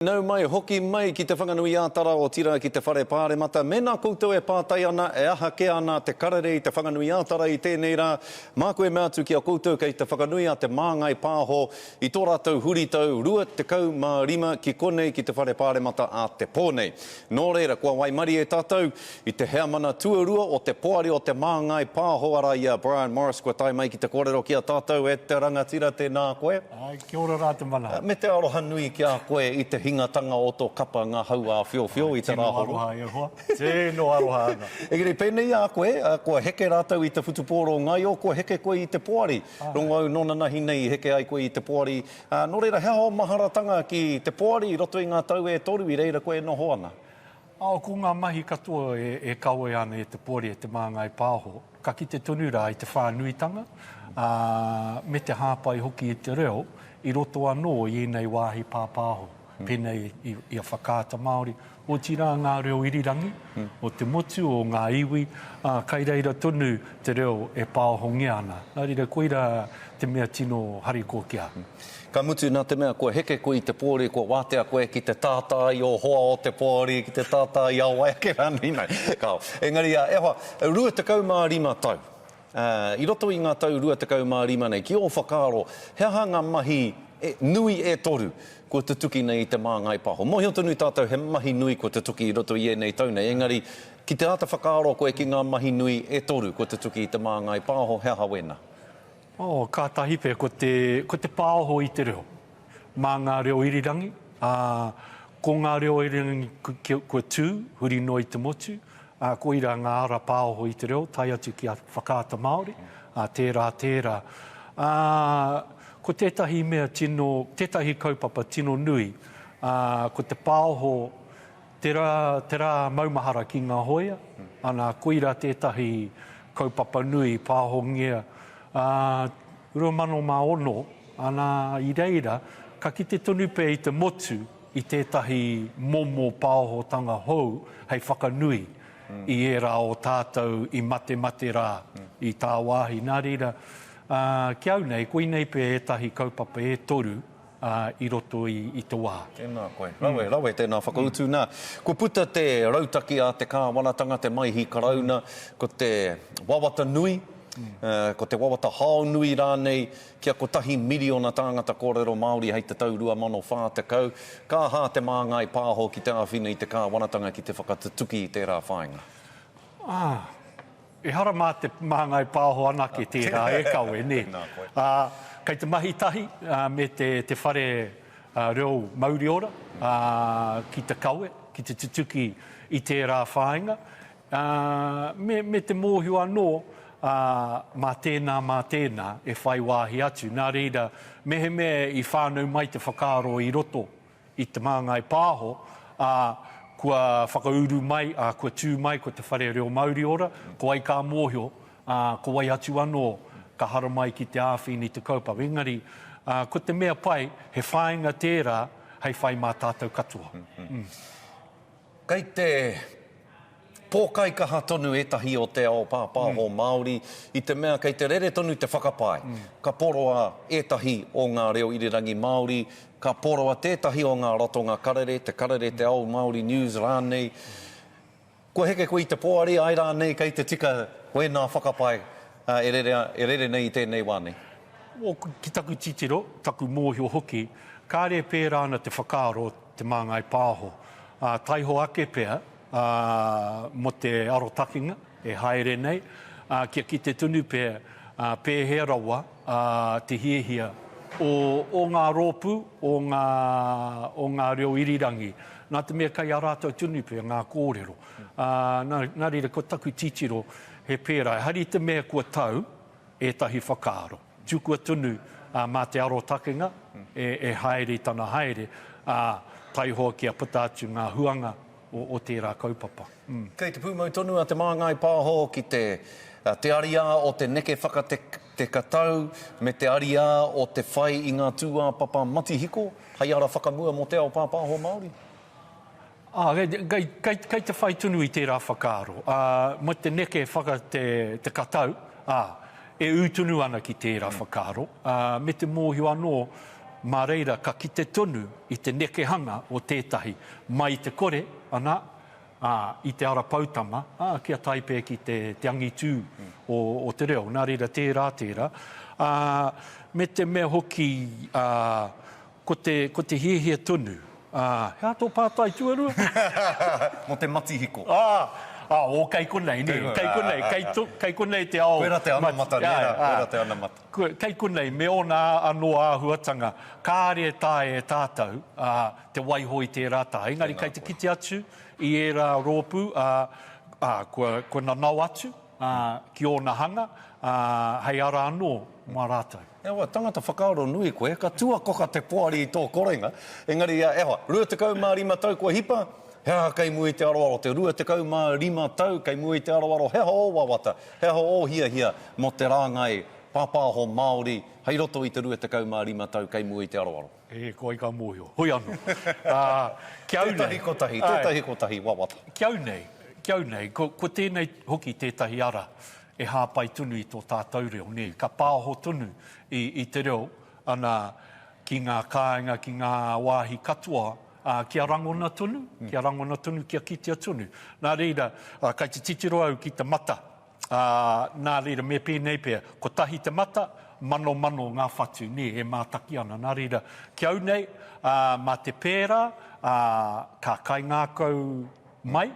Nau mai, hoki mai ki Te Whanganui-ā-Tara, otirā ki te Whare Pāremata. Mēnā koutou e pātai ana e aha kē ana te karere i Te Whanganui-ā-Tara i tēnei rā, māku e mea atu ki a koutou kei te whakanui a Te Māngai Pāho i tō rātou huritau 25 ki konei ki te Whare Pāremata ā te pō nei. Nō reira, kua waimarie tātou i te heamana tuarua o te Poari o Te Māngai Pāho arā i a Brian Morris kua tae mai ki te kōrero ki a tātou e te rangatira tēnā koe. Āe, kia ora rā te mana. Me te aroha nui ki a koe i te hingatanga o tō kapa ngā hau āwhiowhio i te rāhoro. Tino aroha e hoa, tino aroha ana. Engari pēnei a koe, kua heke rātou i te whutupōro ngaio, kua heke koe i te poari. Rongo au nōnanahi nei i heke ai koe i te poari. Nō reira, he aha ō maharatanga ki te poari i roto i ngā tau e toru i reira koe e noho ana? Ā, ko ngā mahi katoa e kawea ana e te Poari e Te Māngai Pāho, ka kite tonu rā i te whānuitanga, ā, me te hāpai hoki i te reo i roto anō i ēnei wāhi pāpāho, pēnei i a Whakaata Māori, otirā ngā reo irirangi o te motu, o ngā iwi, ā, kai reira tonu te reo e pāohongia ana. Nā reira, koirā te mea tino harikoa ki a au. Ka mutu, nā te mea kua heke koe i te pōri, kua wātea koe ki te tātā i ō hoa o te pōri, ki te tātā i a wai ake rānei, nā, kāo. Engari, e hoa, 25 tau. I roto i ngā tau 25 nei, ki ō whakaaro, he aha ngā mahi nui e toru kua tutuki nei i Te Māngai Pāho? Mōhio tonu tātou he mahi nui kua tutuki i roto i ēnei tau nei, engari, ki te āta whakaaro koe ki ngā mahi nui e toru kua tutuki i Te Māngai Pāho, he aha wēnā? Oh, kātahi pea ko te, ko te pāoho i te reo. Mā ngā reo irirangi, ā, ko ngā reo irirangi kua tū, huri noa i te motu, ā, koirā ngā ara pāoho i te reo, tae atu ki a Whakaata Māori, ā, tērā, tērā. Ā, ko tētahi mea tino, tētahi kaupapa tino nui, ā, ko te pāoho, te rā, te rā maumahara ki ngā hōia, ana, koirā tētahi kaupapa nui i pāhongia, ā, 2006, ana, i reira, ka kite tonu pea i te motu i tētahi momo pāohotanga hou hei whakanui i ērā o tātou i matemate rā i tāwāhi. Nā reira, ā, ki au nei, koinei pea ētahi kaupapa e toru ā, i roto i, i te wā. Tēnā koe. Rawe, rawe tēnā whakautu. Nā, kua puta te rautaki a te kāwanatanga, te Maihi Karauna, ko te wawata nui, ko te wawata hao nui rānei, kia kotahi miriona tāngata kōrero Māori hei te tau 2040. Ka aha Te Māngai Pāho ki te āwhina i te kāwanatanga ki te whakatutuki i tērā whāinga? Ā, Ehara mā Te Māngai Pāho anake tērā e kawe, nē. Ā, kei te mahi tahi me te Te Whare Reo Mauriora ki te kawe, ki te tutuki i tērā whāinga, ā, me, me te mōhio anō, ā, mā tēnā, mā tēnā e whai wāhi atu. Nā reira, mehemea i whānau mai te whakaaro i roto i Te Māngai Pāho, ā, kua whakauru mai, ā, kua tū mai ko Te Whare Reo Mauriora, ko wai ka mōhio, ā, ko wai atu anō ka haramai ki te āwhina i te kaupapa. Engari, ā, ko te mea pai, he whāinga tērā hei whai mā tātou katoa. Kei te pōkaikaha tonu ētahi o te ao pāpāho Māori i te mea kei te rere tonu te whakapae ka poroa ētahi o ngā reo irirangi Māori, ka poroa tētahi o ngā ratonga karere, te karere, te ao Māori News rānei. Kua heke koe i te poari, āe rānei kei te tika wēnā whakapae e rere, e rere nei i tēnei wā nei? Ki taku titiro, taku mōhio hoki, kāre e pērā ana te whakaaro o Te Māngai Pāho. Ā, taiho ake pea, ā, mō te arotakenga e haere nei, ā, kia kite tonu pea, ā, pēhea rawa, ā, te hiahia o, o ngā rōpū, o ngā, o ngā reo irirangi. Nā te mea kei a rātou tonu pea ngā kōrero. Ā, nā, nā reira, ko taku titiro he pērā. Ehara i te mea kua tau ētahi whakaaro. Tukua tonu mā te arotakenga e haere i tana haere, ā, taihoa kia puta atu ngā huanga o tērā kaupapa. Kei te pūmau tonu a Te Māngai Pāho ki te te ariā o te neke whaka te katau me te ariā o te whai i ngā tūāpapa matihiko hei ara whakamua mō te ao pāpāho Māori. Ā, kei, kei, kei te whai tonu i tērā whakaaro, ā, mō te neke whaka te, te katau, ā, e ū tonu ana ki tērā whakaaro, ā, me te mōhio anō, mā reira ka kite tonu i te nekehanga o tētahi mai i te kore, ana, ā, i te ara poutama, ā, kia tae pea ki te, te angitū o, o te reo. Nā reira, tērā, tērā. Ā, me te mea hoki, ā, ko te, ko te hiahia tonu, ā, he aha tō pātai tuarua? Mō te matihiko. Ā, ā, ō, kei konei, nē, kei konei, kei to, kei konei te ao. Koirā te anamata, nē rā, koirā te anamata. Kei konei, me ōna anō āhuatanga, kāre e taea e tātou, ā, te waiho i tērā taha. Engari kei te kite atu i ērā rōpū, ā, ā, kua, kua nanao atu, ā, ki ōna hanga, ā, hei ara anō mā rātou. E hoa, tangata whakaaro nui koe, ka tuakoka te poari i tō korenga. Engari, e hoa, 25 tau kua hipa, he aha kei mua i te aroaro? Te 25 tau kei mua i te aroaro, he aha ō wawata, he aha ō hiahia mō te rāngai pāpāho Māori hei roto i te 25 tau kei mua i te aroaro? E koi ka mōhio. Hoi anō. Ā, ki au nei. Tētahi kotahi, tētahi kotahi wawata. Ki au nei, ki au nei, ko, ko tēnei hoki tētahi ara e hāpai tonu i tō tātou reo, nē, ka pāho tonu i, i te reo, ana, ki ngā kāinga, ki ngā wāhi katoa, ā, kia rangona tonu, kia rangona tonu, kia kitea tonu. Nā reira, ā, kai te titiro au ki te mata, ā, nā reira, me pēnei pea, kotahi te mata, manomano ngā whatu, nē, e mātaki ana. Nā reira, ki au nei, ā, mā te pērā, ā, ka kaingākau mai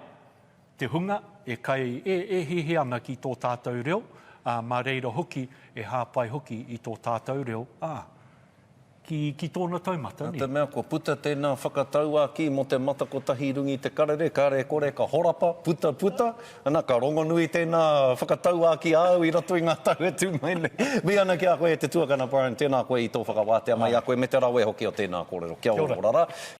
te hunga e kai, e, e hiahia ana ki tō tātou reo, ā, mā reira hoki e hāpai hoki i tō tātou reo, ā, ki, ki tōna taumata, nē. Nā te mea kua puta tēnā whakatauākī mō te mata kotahi i runga i te karere, kāre e kore ka horapa, puta, puta, ana, ka rongonui tēnā whakatauākī āu i roto i ngā tau e tū mai nei. Mihi ana ki a koe e te tuakana Brian, tēnā koe i tō whakawātea mai i a koe me te rawe hoki o tēnā kōrero. Kia ora rā.